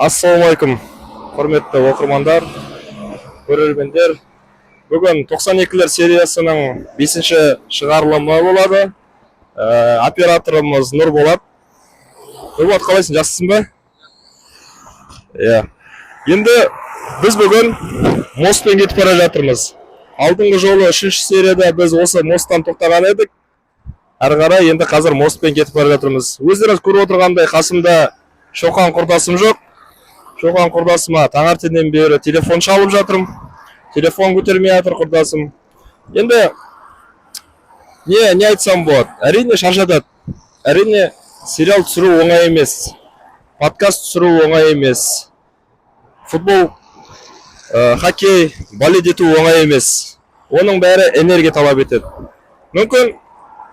Ассалаумағалейкум, құрметті оқырмандар, көрермендер. Бүгін 92-лер сериясының бесінші шығарылымы болады. Операторымыз Нұрболат. Нұрболат, қалайсың, жақсысың ба? Иә. Енді біз бүгін мостпен кетіп бара жатырмыз. Алдыңғы жолы үшінші серияда біз осы мосттан тоқтаған едік. Әрі қарай енді қазір мостпен кетіп бара жатырмыз. Өздеріңіз көріп отырғандай, қасымда Шоқан құрдасым жоқ. Шоқан құрдасыма таңертеңнен бері телефон шалып жатырмын. Телефон көтермей жатыр құрдасым. Енді не айтсам болады? Әрине, шаршатады. Әрине, сериал түсіру оңай емес. Подкаст түсіру оңай емес. Футбол, хоккей, балет ету оңай емес. Оның бәрі энергия талап етеді. Мүмкін,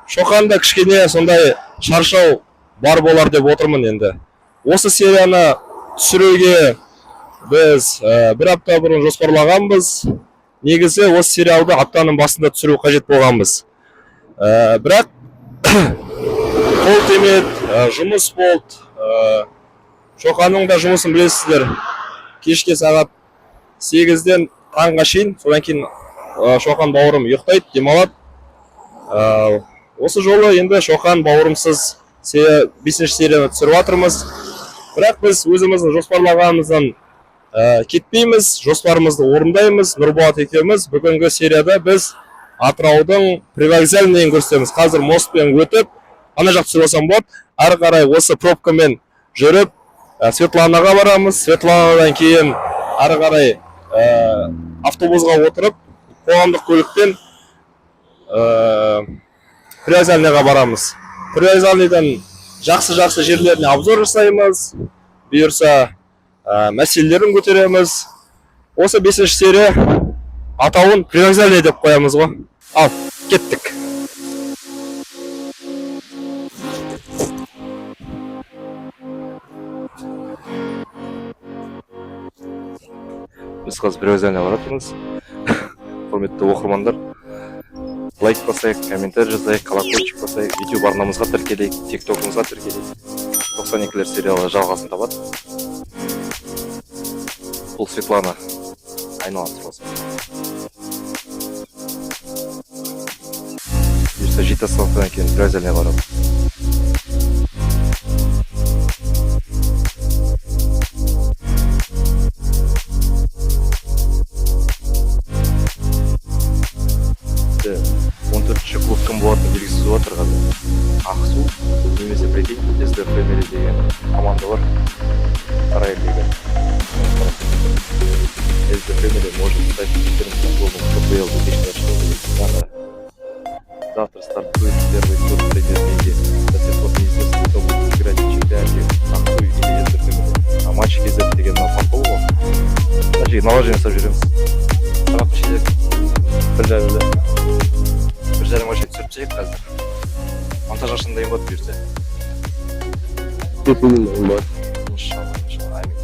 Шоқанда кішкене сондай шаршау бар болар деп отырмын енді. Осы серияны түсіруге біз бір апта бұрын жоспарлағанбыз. Негізі осы сериалды аптаның басында түсіру қажет болғанбыз. Бірақ қол тимеді, жұмыс болды. Шоқанның да жұмысын білесіздер. Кешке сағат 8-ден таңға шейін, содан кейін Шоқан бауырым ұйықтайды, демалады. Осы жолы енді Шоқан бауырымсыз бесінші серияны түсіріп жатырмыз. Бірақ біз өзіміздің жоспарлағанымыздан кетпейміз, жоспарымызды орындаймыз. Нұрболат екеуміз бүгінгі серияда біз Атыраудың привокзальныйын көрсетеміз. Қазір мостпен өтіп, ана жақты түсіріп алсам болады. Ары қарай осы пробкамен жүріп, Светланаға барамыз. Светланадан кейін ары қарай автобусға отырып, қоғамдық көлікпен Привокзальныйға барамыз. Привокзальныйдан жақсы-жақсы жерлеріне обзор жасаймыз. Бұйырса, мәселелерін көтереміз. Осы бесінші серия атауын «Привокзальный» деп қоямыз ғой. Ал, кеттік. Біз қазір Привокзальныйға бара жатырмыз. Құрметті оқырмандар, лайк басайық, комментарий жазайық, колокольчик басайық, YouTube арнамызға тіркелейік, тиктокымызға тіркелейік. 92-лер сериалы жалғасын табады. Бұл Светлана айналасы болсын. Бұйырса, жеті остановкадан кейін Привокзальныйға барамыз. 14-ші клуб кім болатыны белгісіз болып жатыр қазір. Ақсу немесе, прикинь, SD Family деген команда бар. Сарай лига. SD Family может стать 14 клубом КПЛ 2024 года. Завтра стартует первый тур премьер-лиги. До сих пор неизвестно, кто будет играть в чемпионате: Ақсу или SD Family. А матч KZ деген мына футбол ғой. Мына жерге наложение жасап жүреміз. Сағат нешеде? 1:30-да. 1:30-ға шейін түсіріп тастайық қазір. Монтаж қашан дайын болады, бұйырса? Дайын болады. Иншалла, иншалла, әмин.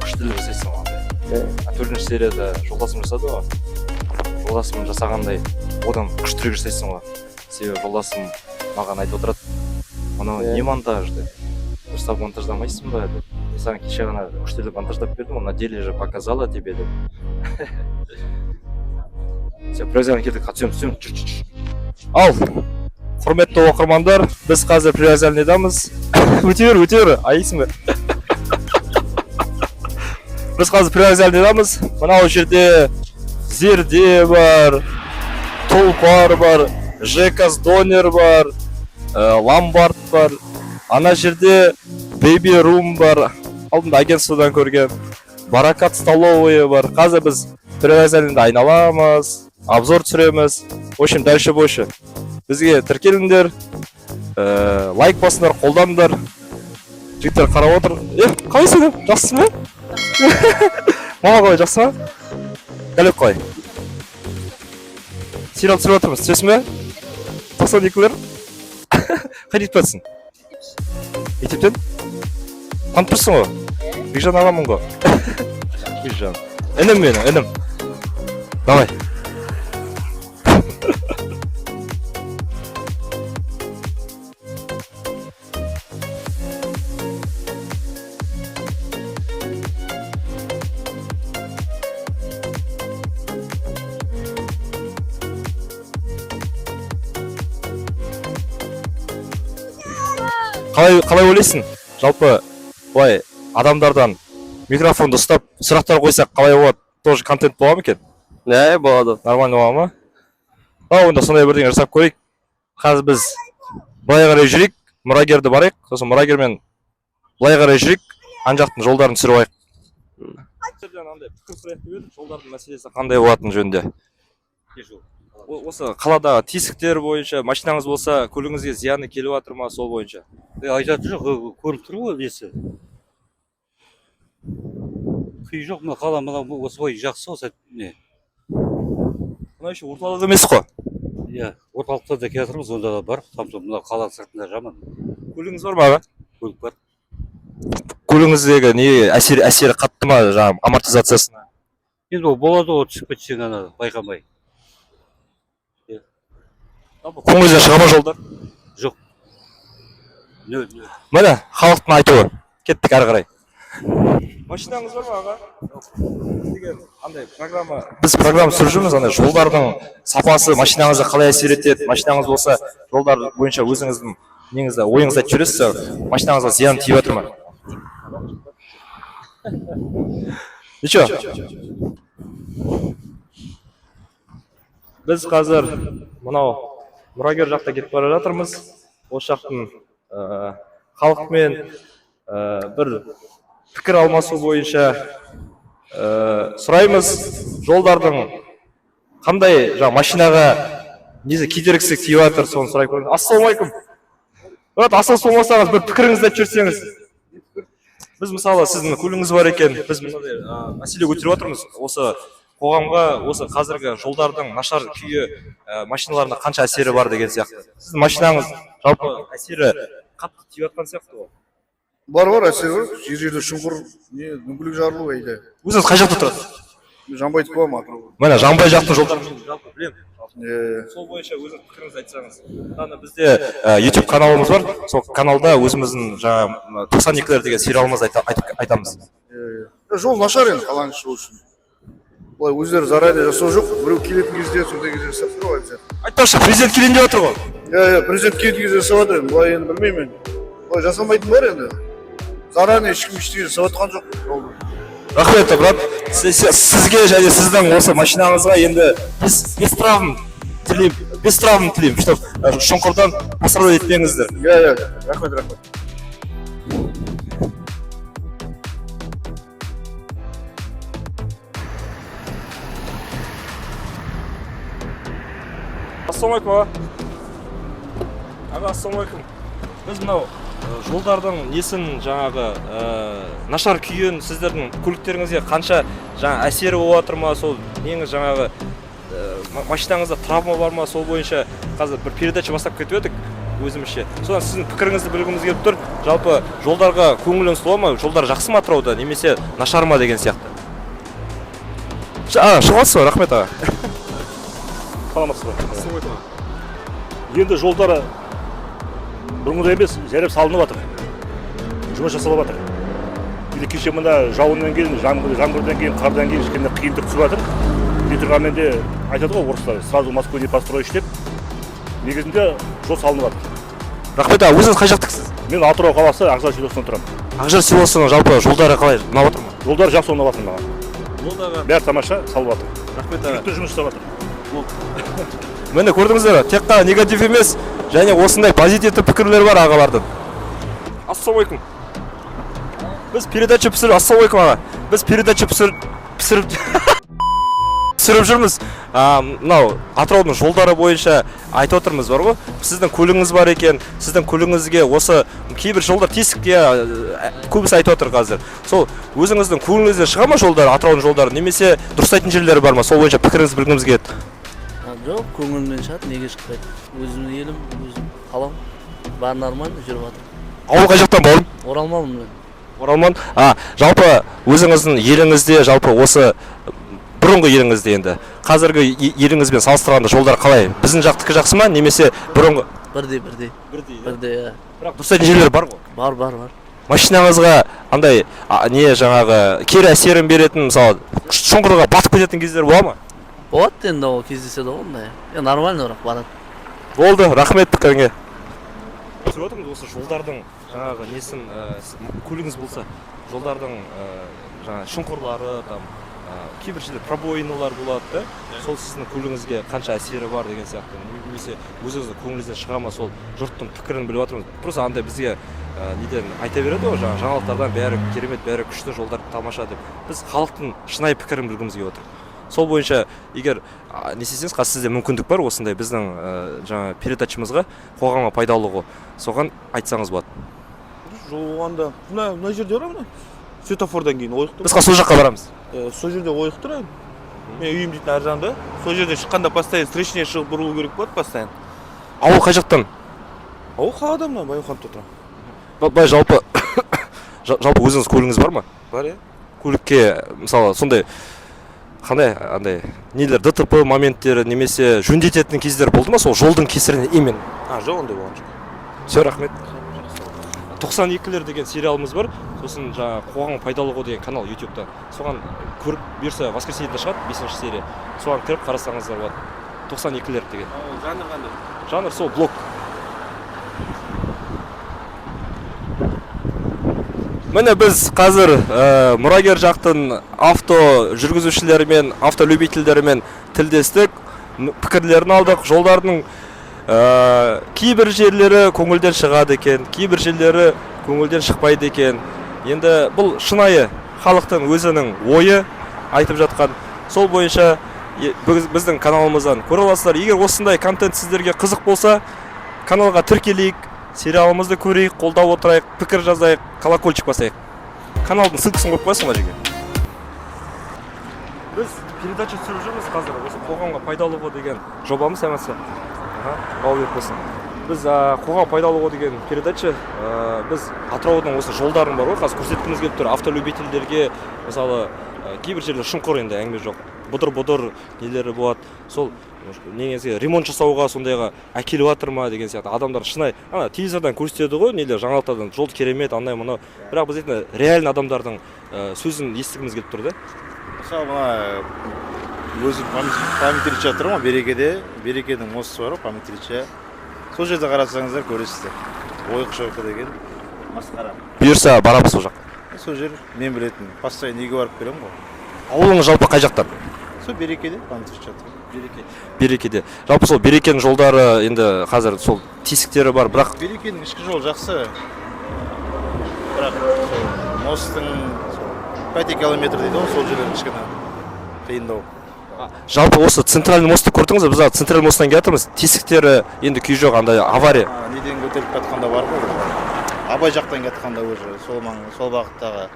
Күштілік жасайсың ғой андай. А төртінші серияда жолдасым жасады ғой. Жолдасым жасағандай, одан күштірек жасайсың ғой. Себебі жолдасым маған айтып отырады: «Мынау не монтаж?» — деп. «Дұрыстап монтаждамайсың ба?» — деп. «Мен саған кеше ғана күштілеп монтаждап бердім ғой, на деле же показала тебе», — деп. Все, Привокзальный келдік, түсеміз, түсеміз, жүр, жүр, жүр. Ал, құрметті оқырмандар, біз қазір Привокзальныйдамыз. Өте бер, өте бер, айсың ба? Біз қазір Привокзальныйдамыз. Мынау жерде Зерде бар, Тұлпар бар, Жекас Донер бар, Ломбард бар. Ана жерде Бэби Рум бар. Алдында агентстводан көрген. Баракат столовый бар. Қазір біз Привокзальныйды айналамыз, обзор түсіреміз. В общем, дальше больше. Бізге тіркеліңдер, лайк басыңдар, қолдаңдар. Жігіттер қарап отыр. Е, қалайсың? Жақсысың ба? Мама қалай, жақсы ма? Қалек қалай? Сериал түсіріп жатырмыз, түсесің бе? 92-лер? Қайда кетіп жатсың? Мектептен? Танып тұрсың ғой? Бекжан ағамын ғой. Бекжан. Інім менің, інім. Давай. Қалай ойлайсың, жалпы былай адамдардан микрофонды ұстап, сұрақтар қойсақ, қалай болады? Тоже контент бола ма екен? Не, болады. Нормально бола ма? А онда сондай бірдеңе жасап көрейік. Қазір біз былай қарай жүрейік, Мұрагерді барайық, сосын Мұрагермен былай қарай жүрейік, ана жақтың жолдарын түсіріп алайық. Андай пікір сұрайық деп едік, жолдардың мәселесі қандай болатыны жөнінде. Осы қаладағы тесіктер бойынша, машинаңыз болса, көлігіңізге зияны келіп жатыр ма, сол бойынша. Айтатын жоқ, көрініп тұр ғой несі. Күй жоқ, мына қала мына осылай жақсы осы не. Мына еще орталығы емес қой. Иә, орталықта да келатырмыз, онда да бар. Там мына қала сыртында жаман. Көлігіңіз бар ма, аға? Көлік бар. Көлігіңіздегі не әсері қатты ма жаңағы амортизациясына? Енді ол болады ғой, түсіп кетсең ана байқамай. Жалпы көңіліңізден шыға ма жолдар? Жоқ. Не, не. Міне, халықтың айтуы. Кеттік ары қарай. Машинаңыз бар ма, аға? Деген андай программа. Біз программа түсіріп жүрміз, андай жолдардың сапасы машинаңызға қалай әсер етеді? Машинаңыз болса, жолдар бойынша өзіңіздің неңізді, ойыңызды айтып жібересіз, машинаңызға зиян тиіп жатыр ма? Ничего. Біз қазір мынау Мұрагер жақта кетіп бара жатырмыз. Осы жақтың халықпен бір пікір алмасу бойынша сұраймыз, жолдардың қандай жаңа машинаға несі кедергісі тиіп жатыр, соны сұрай көріңіз. Ассалаумағалейкум, брат, асығыс болмасаңыз, бір пікіріңізді айтып жіберсеңіз. Біз, мысалы, сіздің көлігіңіз бар екен, біз мынандай мәселе көтеріп жатырмыз осы қоғамға, осы қазіргі жолдардың нашар күйі машиналарына қанша әсері бар деген сияқты. Сіздің машинаңыз жалпы әсері қатты тиіп жатқан сияқты ғой. Бар, бар, әсері бар. Жер жерде шұңқыр, не, дөңгелек жарылу әйде. Өзіңіз қай жақта тұрасыз? Мен Жанбайдікі боламын, Атырау. Міне, Жанбай жақтың жолдарын мен жалпы білемін. Е, Сол бойынша өзіңіз пікіріңізді айтсаңыз. Ана бізде YouTube каналымыз бар, сол каналда өзіміздің жаңағы 92-лер деген сериалымызды айтамыз. е, жол нашар енді қаланың іші үшін. Былай өздері заранее жасау жоқ, біреу келетін кезде, сондай кезде жасап тұр ғой обязательно. Айтпақшы, президент келейін деп жатыр ғой. Иә, президент келетін кезде жасап жатыр енді, былай енді білмеймін енді. Былай жасамайтын бар енді. Заранее ешкім ештеңе жасап жатқан жоқ жолды. Рахмет, брат. Сізге және сіздің осы машинаңызға енді без травм тілеймін, без травм тілеймін, чтобы шұңқырдан пострадать етпеңіздер. Иә, рахмет, рахмет. Ассалаумағалейкум, аға. Аға, ассалаумағалейкум. Біз мынау жолдардың несін, жаңағы нашар күйін, сіздердің көліктеріңізге қанша жаңа әсері болып жатыр ма, сол неңіз, жаңағы машинаңызда травма бар ма, сол бойынша қазір бір передача бастап кетіп едік өзімізше. Содан сіздің пікіріңізді білгіміз келіп тұр. Жалпы жолдарға көңіліңіз тола ма? Жолдар жақсы ма Атырауда немесе нашар ма деген сияқты. Шығып аласыз ба? Рахмет, аға. Саламатсыз ба? Енді жолдары бұрынғыдай емес, жайлап салынып жатыр, жұмыс жасалып жатыр. Енді кеше мына жауыннан кейін, жаңбырдан кейін, қардан кейін кішкене қиындық түсіп жатыр. Дей тұрғанмен де, айтады ғой орыстар, «сразу Москву не построишь» деп, негізінде жол салынып жатыр. Рахмет, аға. Өзіңіз қай жақтікісіз? Мен Атырау қаласы, Ақжар селосында тұрамын. Ақжар селосының жалпы жолдары қалай, ұнап отыр ма? Жолдары жақсы, ұнап жатыр маған. Болды, аға. Бәрі тамаша салып жатыр. Рахмет, аға. Жігіттер жұмыс жасап жатыр. Міне, көрдіңіздер ме? Тек қана негатив емес, және осындай позитивті пікірлер бар ағалардың. Ассалаумағалейкум. Біз передача пісіріп, ассалаумағалейкум, аға. Біз передача пісіріп түсіріп жүрміз. Мынау Атыраудың жолдары бойынша айтып отырмыз бар ғой. Сіздің көлігіңіз бар екен, сіздің көлігіңізге осы кейбір жолдар тесік, иә, көбісі айтып отыр қазір. Сол өзіңіздің көңіліңізден шыға ма жолдар, Атыраудың жолдары, немесе дұрыстайтын жерлері бар ма? Сол бойынша пікіріңізді білгіміз келеді. А, жоқ, көңілімнен шығады, неге шықпайды? Өзімнің елім, өзім қалам, бәрі нормально жүріп жатыр. Ауыл қай жақтан, бауырым? Оралманмын мен. Оралман. Жалпы өзіңіздің еліңізде, жалпы осы бұрынғы еліңізде, енді қазіргі еліңізбен салыстырғанда жолдар қалай? Біздің жақтікі жақсы ма немесе бұрынғы? Бірдей, бірдей. Бірдей. Бірдей, иә. Бірақ дұрыстайтын жерлер бар ғой. Бар, бар, бар. Машинаңызға андай не, жаңағы кері әсерін беретін, мысалы, шұңқырға батып кететін кездер бола ма? Болады енді, ол кездеседі ғой ондай. Е, нормально, бірақ барады. Болды, рахмет пікіріңе. Түсіріп отырмыз осы жолдардың Жаңағы несін, көлігіңіз болса, жолдардың жаңағы шұңқырлары там, кейбір жерде пробоиналар болады да, сол сіздің көлігіңізге қанша әсері бар деген сияқты, немесе өзіңіздің көңіліңізден шыға ма, сол жұрттың пікірін біліп жатырмыз. Просто андай бізге неден айта береді ғой, жаңағы жаңалықтардан, бәрі керемет, бәрі күшті, жолдар тамаша деп. Біз халықтың шынайы пікірін білгіміз келіп отыр. Сол бойынша егер не істесеңіз, қазір сізде мүмкіндік бар осындай біздің жаңа передачамызға, «Қоғамға пайдалы ғой», соған айтсаңыз болады. Жол болғанда, мына жерде бар ғой, мына светофордан кейін ойық тұр. Біз қазір сол жаққа барамыз. Сол жерде ойық тұр енді. Мен үйім дейтін ар жағында. Сол жерде шыққанда постоянно встречный шығып бұрылу керек болады постоянно. Ауыл қай жақтан? Ауыл қалада, мына Байымхановта тұрамын. Былай жалпы жалпы өзіңіз көлігіңіз бар ма? Бар, иә. Көлікке мысалы сондай қандай андай нелер, ДТП моменттері немесе жөндететін кездер болды ма сол жолдың кесірінен именно? А, жоқ, ондай болған жоқ. Все, рахмет. 92-лер деген сериалымыз бар, сосын жаңағы «Қоғамға пайдалы ғой» деген канал Ютубта, соған көріп, бұйырса, воскресеньеде шығады бесінші серия, соған кіріп қарасаңыздар болады, 92-лер деген. Ол жанр қандай? Жанр сол блог. Міне, біз қазір Мұрагер жақтың авто жүргізушілерімен, автолюбительдерімен тілдестік, пікірлерін алдық. Жолдардың кейбір жерлері көңілден шығады екен, кейбір жерлері көңілден шықпайды екен. Енді бұл шынайы халықтың өзінің ойы айтып жатқан. Сол бойынша біздің каналымыздан көре аласыздар. Егер осындай контент сіздерге қызық болса, каналға тіркелейік, сериалымызды көрейік, қолдап отырайық, пікір жазайық, колокольчик басайық. Каналдың ссылкасын қойып қоясың ба жерге. Біз передача түсіріп жүрміз қазір, осы «Қоғамға пайдалы ғой» деген жобамыз. Сәлеметсіз? Аха, Қабылбек болсын. Біз «Қоғамға пайдалы ғой» деген передача, біз Атыраудың осы жолдарын бар ғой, қазір көрсеткіміз келіп тұр автолюбительдерге. Мысалы, кейбір жерлер шұңқыр, енді әңгіме жоқ, бұдыр бұдыр нелері болады, сол неңізге ремонт жасауға, сондайға әкеліп жатыр ма деген сияқты. Адамдар шынайы ана телевизордан көрсетеді ғой, нелер, жаңалықтардан, жол керемет, андай мынау, бірақ біз дейтін реально адамдардың сөзін естігіміз келіп тұр да. Мысалы, мына өзім Память Ильича тұр ғой Берекеде, Берекенің мосты бар ғой, Память Ильича, сол жерде қарасаңыздар, көресіздер, ойық шойқы деген масқара. Бұйырса, барамыз сол жаққа. Сол жер мен білетін, постоянно үйге барып келемін ғой. Ауылыңыз жалпы қай жақтан? Сол Берекеде, Память Ильича тұр. Береке. Берекеде. Жалпы сол Берекенің жолдары енді қазір сол тесіктері бар, бірақ Берекенің ішкі жолы жақсы, бірақ сол мосттың сол 5 километр дейді ғой, сол жерлер кішкене қиындау. Жалпы осы центральный мостты көрдіңіз бе? Біз ана центральный мосттан келе жатырмыз, тесіктері енді күй жоқ, андай авария. А, неден көтеріліп жатқанда бар ғой, Абай жақтан кетқанда уже сол маң, сол бағыттағы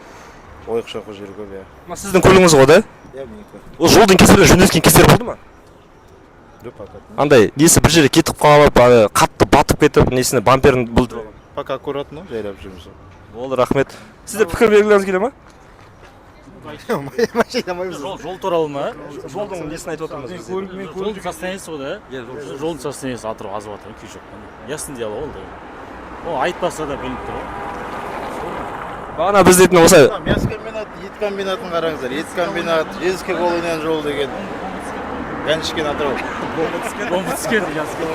ойық шойқы жер көп, иә. Мына сіздің көлігіңіз ғой да? Иә, менікі. Ол жолдың кесірінен жөнделген кездер болды ма? Жоқ, пока. Андай несі бір жерге кетіп қалып, ана қатты батып кетіп, несіне, бамперін бүлдіріп алған. Пока аккуратно, жайлап жүрміз. Болды, рахмет. Сіздер пікір бергілеріңіз келе ма? Жол туралы ма? Жолдың несін айтып отырмыз біз. Жолдың состояниесі ғой да. Иә, жол. Жолдың состояниесі Атырау азып жатыр, күй жоқ. Ясный дело ол деген. Ол айтпаса да білініп тұр ғой. Бағана біз дейтін осы Мясо комбинат, ет комбинатын қараңыздар, ет комбинат, женский колонияның жолы деген, Ганшкен, Атырау. Бомба түскен ясный.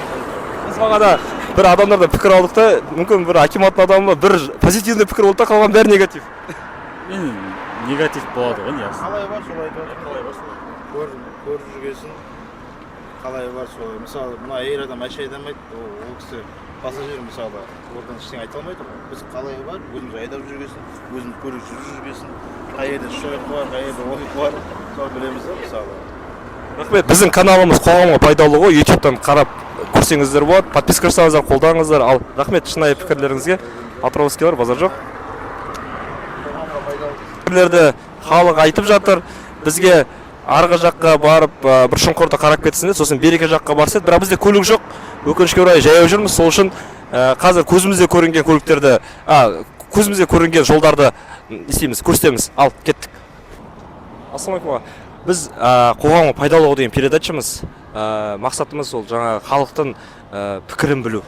Біз бағана бір адамдардан пікір алдық та, мүмкін бір акиматтың адамы, бір позитивный пікір болды да, қалған бәрі негатив. Енді негатив болады ғой, ясно. Қалай бар, солай айтып жатыр. Қалай бар, солай. Көріп жүргесін, қалай бар, солай. Мысалы, мына әйел адам әше айдамайды, ол кісі пассажир, мысалы, одан ештеңе айта алмайды ғой. Біз қалай бар, өзіміз айдап жүргесін, өзіміз көріп жүріп жүргесін, қай жерде шойқы бар, қай жерде ойық бар, соны білеміз да, мысалы. Рахмет. Біздің каналымыз «Қоғамға пайдалы ғой», Ютубтан қарап көрсеңіздер болады, подписка жасаңыздар, қолдаңыздар. Ал рахмет шынайы пікірлеріңізге. Атыраускийлар, базар жоқ, пікірлерді халық айтып жатыр. Бізге арғы жаққа барып, бір шұңқырды қарап кетсін де, сосын Береке жаққа барса еді, бірақ бізде көлік жоқ, өкінішке орай, жаяу жүрміз. Сол үшін қазір көзімізде көрінген көліктерді, көзімізде көрінген жолдарды не істейміз, көрсетеміз. Ал кеттік. Ассалаумағалейкум, аға. Біз «Қоғамға пайдалы ғой» деген передачамыз, мақсатымыз сол жаңағы халықтың пікірін білу,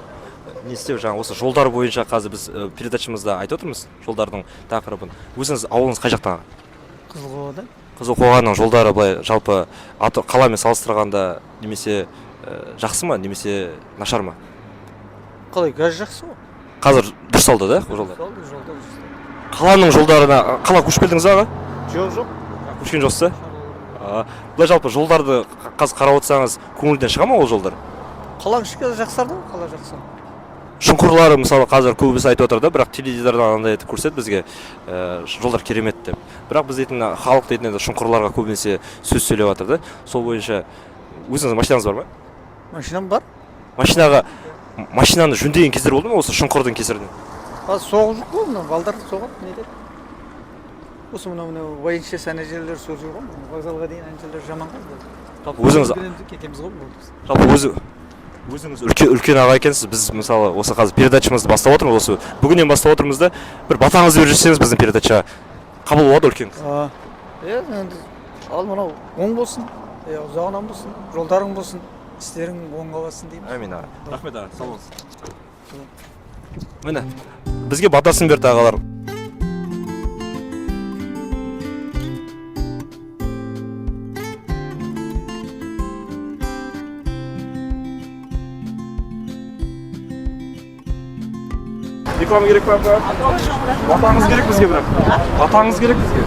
не істеу, жаңағы осы жолдар бойынша қазір біз передачамызда айтып отырмыз жолдардың тақырыбын. Өзіңіз ауылыңыз қай жақтан, аға? Қызылқоғада. Қызылқоғаның жолдары былай жалпы қаламен салыстырғанда немесе жақсы ма, немесе нашар ма? Қалай, газ жақсы ғой. Қазір дұрысталды да жолдар? Дұрысталды, жолдар дұрысталды. Қаланың жолдарына, қала көшіп келдіңіз ба, аға? Жоқ. Көшкен жоқсыз ба? Былай жалпы жолдарды қазір қарап отырсаңыз, көңілден шыға ма ол жолдар? Қаланың іші жақсарды ғой, қала жақсы. Шұңқырлары мысалы қазір көбісі айтып отыр да, бірақ теледидардан андай етіп көрсетеді бізге, жолдар керемет деп. Бірақ біз дейтін халық дейтін енді шұңқырларға көбінесе сөз сөйлеп жатыр да. Сол бойынша өзіңіздің машинаңыз бар ма? Машинам бар. Машинаға, машинаны жөндеген кездер болды ма осы шұңқырдың кесірінен? А, соғып жүр ғой, мына балдар соғады, не етеді. Осы мынау военчес ана жерлер сол жер ғой, мына вокзалға дейін ана жерлер жаман ғой. Жалпы өзіңіз Кетеміз ғой болды біз. Жалпы өзіңіз үлкен аға екенсіз. Біз мысалы осы қазір передачамызды бастап отырмыз, осы бүгіннен бастап отырмыз да, бір батаңызды беріп жіберсеңіз, біздің передачаға қабыл болады үлкен кісі. Иә, енді ал мынау оң болсын, иә, ұзағынан болсын, жолдарың болсын, істерің оңға бассын дейміз. Әмин, аға. Рахмет, аға, сау болыңыз. Міне, бізге батасын берді ағалар. Реклама керек па, апа? Батаңыз керек бізге бірақ. Батаңыз керек бізге.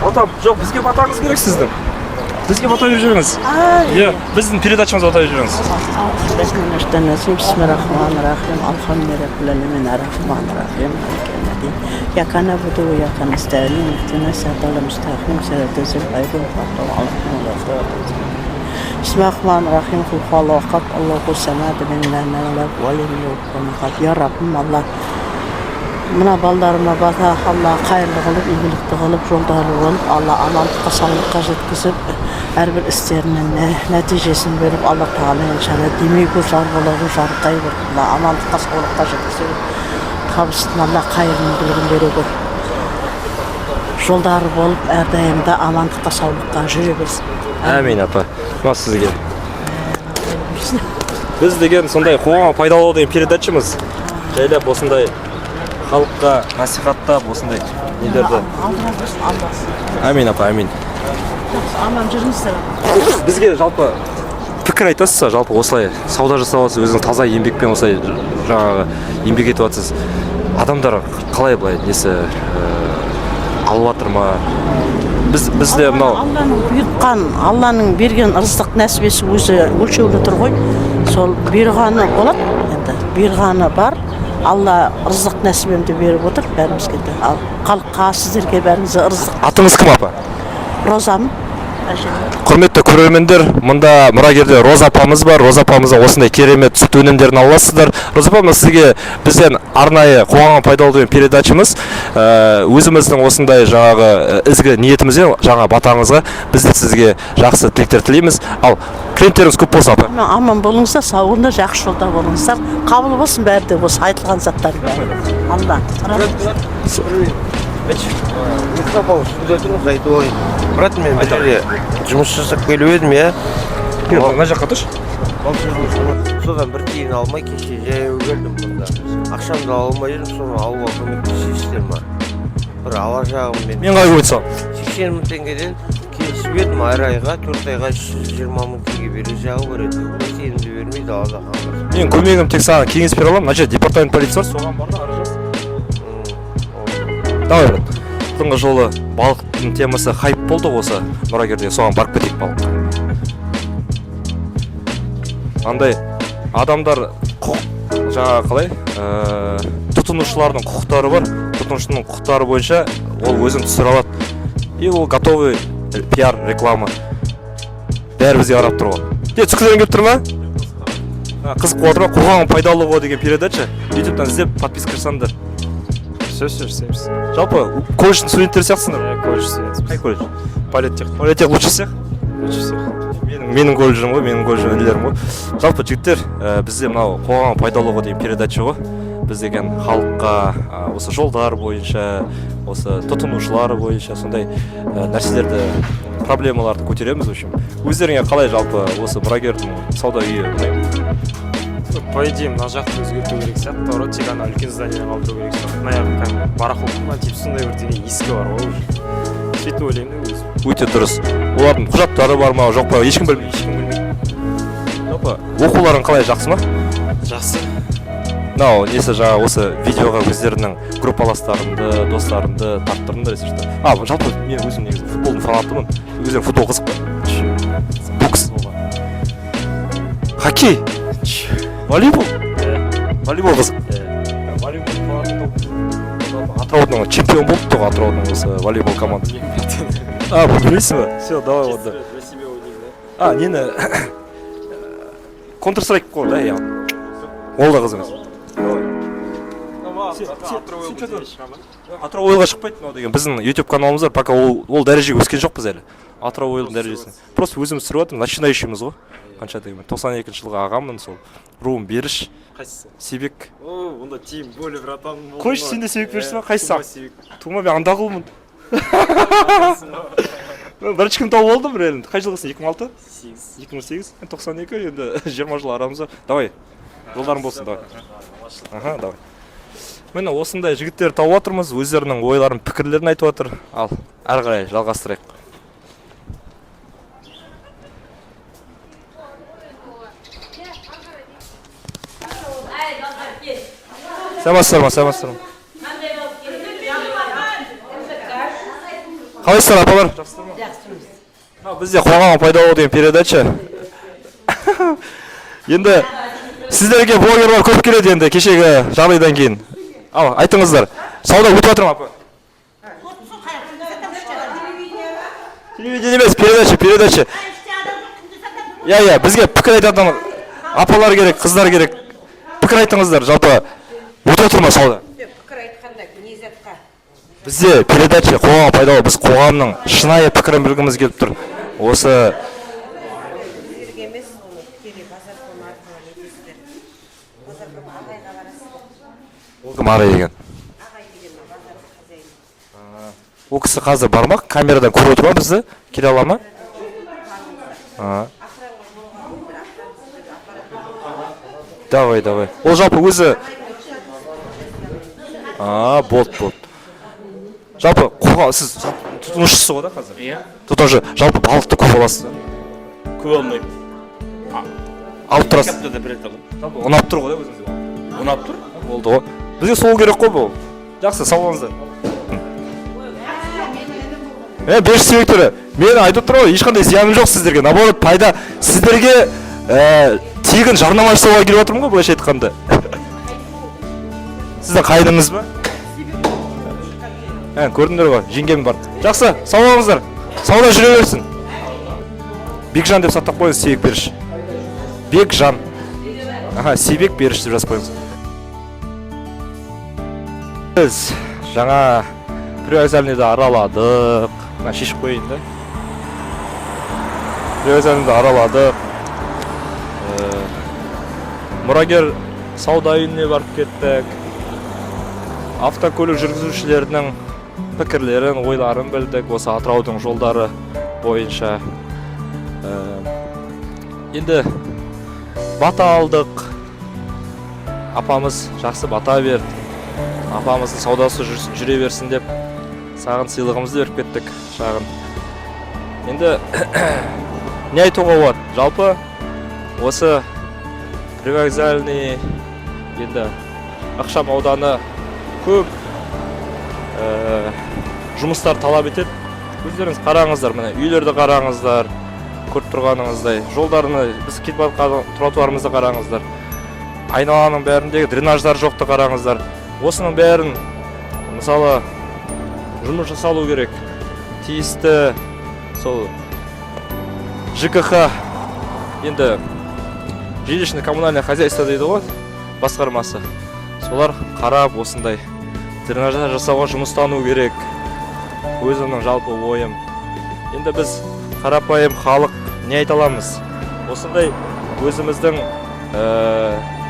Бата, жоқ, бізге батаңыз керек сіздің. Бізге бата беріп жіберіңіз. Иә, біздің передачамызға бата беріп жіберіңіз. بسم الله الرحمن الرحيم، الحمد لله رب العالمين، الرحمن الرحيم، مالك يوم الدين، إياك نعبد وإياك نستعين، اهدنا الصراط المستقيم، صراط الذين أنعمت عليهم غير المغضوب. بسم الله الرحمن الرحيم، قل هو الله أحد، الله الصمد، لم يلد ولم يولد ولم يولد. يا ربим, Алла, мына балдарыма бата, Алла, қайырлы қылып, игілікті қылып, жолдары болып, Алла, амандыққа, саулыққа жеткізіп, әрбір істерінің нәтижесін беріп, Алла тағала, иншалла, демеу жар болады, жарықтай бер, Алла, амандыққа, саулыққа жеткізе бер, табысын, Алла, қайырын, игілігін бере көр, жолдары болып, әрдайым да амандыққа, саулыққа жүре берсін. Әмин, апа. Мына сізге. Біз деген сондай қоғамға пайдалы деген передачамыз. Жайлап осындай халыққа насихаттап осындай нелерді. Алла берсін, Алла. Әмин, апа, әмин. Жақсы, аман жүріңіздер. Бізге жалпы пікір айтасыз ба? Жалпы осылай сауда жасап жатсыз, өзіңіз таза еңбекпен осылай жаңағы еңбек етіп жатсыз. Адамдар қалай былай несі, алып жатыр ма? Бізде мынау Алланың бұйыртқан, Алланың берген ырыздық нәсібесі өзі өлшеулі тұр ғой. Сол бұйырғаны болады енді, бұйырғаны бар. Алла ырыздық нәсібемді беріп отыр бәрімізге де. Ал халыққа, сіздерге, бәріңізге ырыздық. Атыңыз кім, апа? Розам. Құрметті көрермендер, мында Мұрагерде Роза апамыз бар. Роза апамыздан осындай керемет сүт өнімдерін ала аласыздар. Роза апа, мына сізге бізден арнайы қоғамға пайдалы деген передачамыз, өзіміздің осындай жаңағы ізгі ниетімізбен жаңа батаңызға біз де сізге жақсы тілектер тілейміз. Ал клиенттеріңіз көп болсын, апа. Аман болыңыздар, сау болыңыздар, жақсы жолда болыңыздар. Қабыл болсын бәрі де осы айтылған заттар бәрі. Алла. Айтып алайын, брат, мен бір жерде жұмыс жасап келіп едім, иә. Мына жаққа тұршы. Содан бір тиын алмай кеше жаяу келдім. Мұнда ақшамды ала алмай жүрмін, соны алуға көмектесесіздер ма? Бір ала жағым мен. Мен қалай көмектесе аламын? 80 000 теңгеден келісіп едім, әр айға, 4 айға 120 000 теңге беру жағы бар еді. Бір тиынымды бермей далада қалдым. Менің көмегім тек саған кеңес бере аламын. Мына жерде департамент полиция бар, соған бар да арыз жаз. Давай, брат. Алдыңғы жолы балықтың темасы хайп болды ғой осы Мұрагерде, соған барып кетейік балыққа. Андай адамдар құқық, жаңағы қалай, тұтынушылардың құқықтары бар. Тұтынушының құқықтары бойынша ол өзін түсіре алады. И ол готовый пиар, реклама. Бәрі бізге қарап тұр ғой. Не, түскілерің келіп тұр ма? Қызық болып жатыр ма? Қоғамға пайдалы ғой деген передача. Ютубтан іздеп подписка жасаңдар. Все, жасаймыз. Жалпы колледждің студенттері сияқтысыңдар. Иә, колледж студентіміз. Қай колледж? Политех. Политех лучше всех? Лучше всех. Менің колледжім ғой, менің колледжім, інілерім ғой. Жалпы жігіттер, бізде мынау қоғамға пайдалы ғой деген передача ғой. Біз деген халыққа осы жолдар бойынша, осы тұтынушылар бойынша сондай нәрселерді, проблемаларды көтереміз, в общем. Өздеріңе қалай жалпы осы Мұрагердің сауда үйі ұнай ма? По идее, мына жақты өзгерту керек сияқты ғой, тек ана үлкен здание қалдыру керек сияқты. Мына жақ кәдімгі барахолка ма, типа сондай бірдеңе ескі бар ғой уже. Сөйтіп ойлаймын да өзім. Өте дұрыс. Олардың құжаттары бар ма, жоқ па, ешкім білмейді. Ешкім білмейді. Жалпы оқуларың қалай, жақсы ма? Жақсы. Мынау несі, жаңа осы видеоға өздерінің группаластарымды, достарымды тарттырдым да, если что. А жалпы мен өзім негізі футболдың фанатымын. Өздерің футбол қызық па? Бокс, хоккей, волейбол? Волейбол қызық. Волейбол фанаты. Атыраудың чемпион болыпты ғой, Атыраудың осы волейбол командасы. А, білмейсің ба? Все, давай онда. Для себя у них, да? А нені, Counter Strike қой да, иә, ол да қызық емес. Атырау Ойлға шықпайды мынау деген біздің YouTube каналымыз бар. Пока ол дәрежеге өскен жоқпыз әлі, Атырау Ойлдың дәрежесіне. Просто өзіміз түсіріп жатырмыз, начинающий мыз ғой. Қанша дегенмен 92-жылғы ағамын, сол руым Беріш. Қайсысы? Себек. О, онда тем более, братан. Қойшы, сен де Себек Берішсің ба? Қайсысы? Тума Себек. Тума, мен Андағұлмын. Мен бірінші кім тауып алдым реально. Қай жылғысың? 2006? 8. 2008, 92, енді 20 жыл арамыз бар. Давай, жолдарың болсын, давай. Аха, давай. Міне, осындай жігіттер тауып жатырмыз, өздерінің ойларын, пікірлерін айтып жатыр. Ал әрі қарай жалғастырайық. Саламатсыздар ма? Саламатсыздар ма? Қалайсыздар, апалар? Жақсысыздар ма? Жақсымыз. Мынау бізде «Қоғамға пайдалы» деген передача. Енді сіздерге блогерлар көп келеді енді кешегі жағдайдан кейін. Ал айтыңыздар, сауда өтіп жатыр ма, апа? Телевидение емес, передача, передача. Иә, бізге пікір айтатын апалар керек, қыздар керек. Пікір айтыңыздар, жалпы өтіп жатыр ма сауда? Пікір айтқанда не затқа? Бізде передача «Қоғамға пайдалы», біз қоғамның шынайы пікірін білгіміз келіп тұр осы. Сіздерге емес, оны тікелей базарком арқылы нетесіздер. Базарком ағайға барасыздар. Ол кім, ағай деген? Ағай деген базар хозяин. Ол кісі қазір бар ма? Камерадан көріп отыр ма бізді? Келе ала ма? А. Давай, давай. Ол жалпы өзі, а, болды, болды. Жалпы қоға сіз тұтынушысыз ғой да қазір? Иә. Тұтынушы. Жалпы балықты көп аласыз ба? Көп алмаймын. Алып тұрасыз? Аптада бір рет аламын. Жалпы ұнап тұр ғой да өзіңізге? Ұнап тұр. Болды ғой, бізге сол керек қой. Бұл жақсы, сау болыңыздар. Бес себептері мен айтып тұрмын ғой, ешқандай зияным жоқ сіздерге, наоборот пайда сіздерге. Тегін жарнама жасауға келіп жатырмын ғой былайша айтқанда. Сіздің қайныңыз ба? Көрдіңдер ғой, жеңгем бар. Жақсы, сау болыңыздар, сауда жүре берсін. Бекжан деп сақтап қойыңыз, Себек Беріш, Бекжан, аха, Себек Беріш деп жазып қойыңыз. Біз жаңа привокзальныйды араладық. Мына шешіп қояйын да. Привокзальныйды араладық. Мұрагер сауда үйіне барып кеттік. Автокөлік жүргізушілерінің пікірлерін, ойларын білдік осы Атыраудың жолдары бойынша. Енді бата алдық. Апамыз жақсы бата берді. Апамыздың саудасы жүре берсін деп саған сыйлығымызды беріп кеттік шағын. Енді не айтуға болады? Жалпы осы Привокзальный енді ықшам ауданы көп жұмыстар талап етеді. Өздеріңіз қараңыздар, міне, үйлерді қараңыздар, көріп тұрғаныңыздай жолдарны, біз кетіп бара жатқан тротуарымызды қараңыздар, айналаның бәріндегі дренаждар жоқты қараңыздар. Осының бәрін, мысалы, жұмыс жасалу керек. Тиісті сол ЖКХ, енді жилищно коммунальное хозяйство дейді ғой, басқармасы, солар қарап, осындай дренаждар жасауға жұмыстану керек. Өзімнің жалпы ойым. Енді біз, қарапайым халық, не айта аламыз? Осындай өзіміздің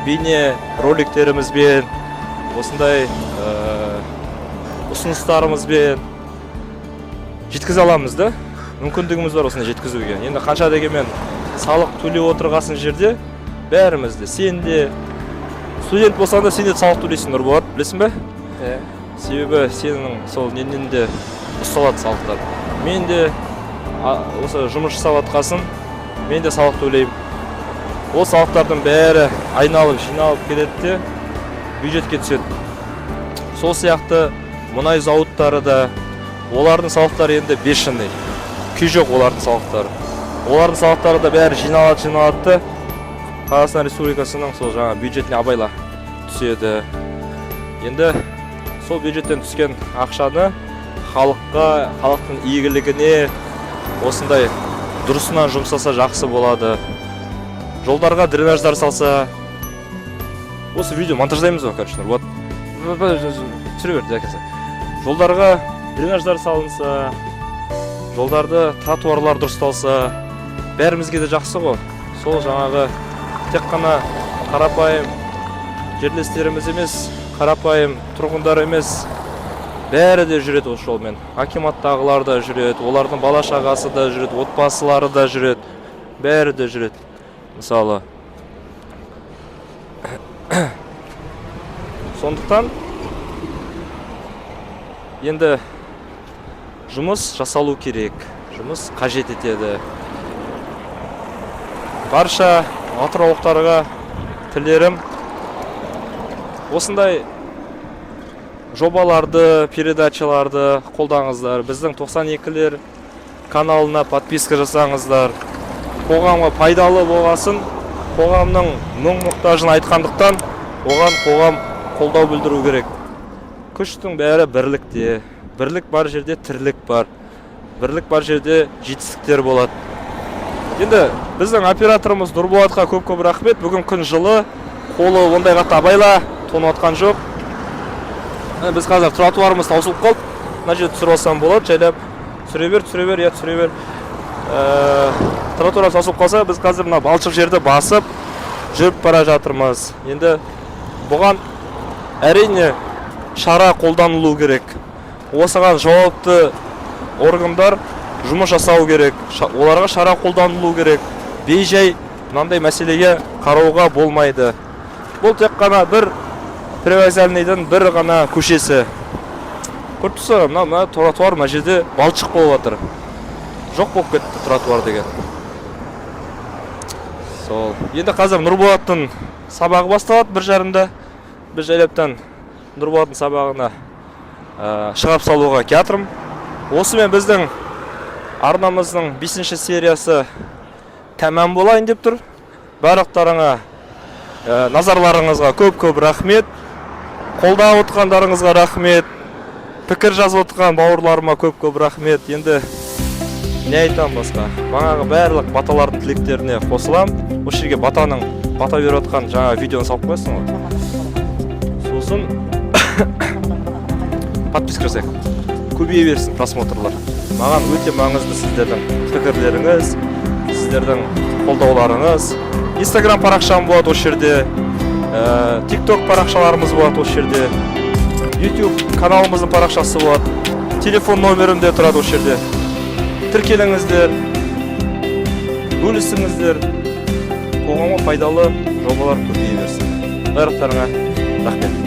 бейне роликтерімізбен, осындай ұсыныстарымызбен жеткізе аламыз да. Мүмкіндігіміз бар осындай жеткізуге. Енді қанша дегенмен салық төлеп отырғасын жерде бәріміз де, сен де студент болсаң да, сен де салық төлейсің, Нұрболат, білесің бе? Иә. Себебі сенің сол неннен де ұсталады салықтар. Мен де осы жұмыс жасап жатқасын, мен де салық төлеймін. Ол салықтардың бәрі айналып жиналып келеді де. бюджетке түседі. Сол сияқты мұнай зауыттары да, олардың салықтары енді бешеный, күй жоқ олардың салықтары. Олардың салықтары да бәрі жиналады, жиналады да, Қазақстан Республикасының сол жаңа бюджетіне, абайла, түседі. Енді сол бюджеттен түскен ақшаны халыққа, халықтың игілігіне осындай дұрысынан жұмсаса, жақсы болады. Жолдарға дренаждар салса. Осы видео монтаждаймыз ғой, короче. Вот, түсіре бер до конца. Жолдарға дренаждар салынса, жолдарды, тротуарлар дұрысталса, бәрімізге де жақсы ғой. Сол жаңағы тек қана қарапайым жерлестеріміз емес, қарапайым тұрғындар емес, бәрі де жүреді осы жолмен. Акиматтағылар да жүреді, олардың бала шағасы да жүреді, отбасылары да жүреді, бәрі де жүреді мысалы. Сондықтан енді жұмыс жасалу керек, жұмыс қажет етеді. Барша атыраулықтарға тілерім: осындай жобаларды, передачаларды қолдаңыздар, біздің 92-лер каналына подписка жасаңыздар. Қоғамға пайдалы болғасын, қоғамның мұң мұқтажын айтқандықтан, оған қоғам қолдау білдіру керек. Күштің бәрі бірлікте. Бірлік бар жерде тірлік бар, бірлік бар жерде жетістіктер болады. Енді біздің операторымыз Нұрболатқа көп көп рахмет. Бүгін күн жылы, қолы ондай қатты, абайла, тоңып жатқан жоқ. Біз қазір, тротуарымыз таусылып қалды, мына жерде түсіріп алсам болады жайлап. Түсіре бер, түсіре бер, иә, түсіре бер. Тротуар таусылып қалса, біз қазір мына балшық жерді басып жүріп бара жатырмыз. Енді бұған, әрине, шара қолданылу керек. Осыған жауапты органдар жұмыс жасау керек. Оларға шара қолданылу керек. Бейжай мынандай мәселеге қарауға болмайды. Бұл тек қана бір Привокзальныйдың бір ғана көшесі. Көріп тұрсыз ғой, мына тротуар, мына жерде балшық болып жатыр, жоқ болып кетті тротуар деген. Сол енді қазір Нұрболаттың сабағы басталады 1:30-да. Біз жайлаптан Нұрболаттың сабағына шығарып салуға келатырмын. Осымен біздің арнамыздың бесінші сериясы тәмам болайын деп тұр. Барлықтарыңа назарларыңызға көп көп рахмет, қолдап отқандарыңызға рахмет, пікір жазып отқан бауырларыма көп көп рахмет. Енді не айтамын басқа? Бағанағы барлық баталардың тілектеріне қосыламын. Осы жерге батаның, бата беріп отқан жаңа видеоны салып қоясың ғой. Сосын подписка жасайық, көбейе берсін просмотрлар. Маған өте маңызды сіздердің пікірлеріңіз, сіздердің қолдауларыңыз. Инстаграм парақшам болады осы жерде, Тикток парақшаларымыз болады осы жерде, Ютуб каналымыздың парақшасы болады, телефон номерім де тұрады осы жерде. Тіркеліңіздер, бөлісіңіздер, қоғамға пайдалы жобалар көбейе берсін. Барлықтарыңа рахмет.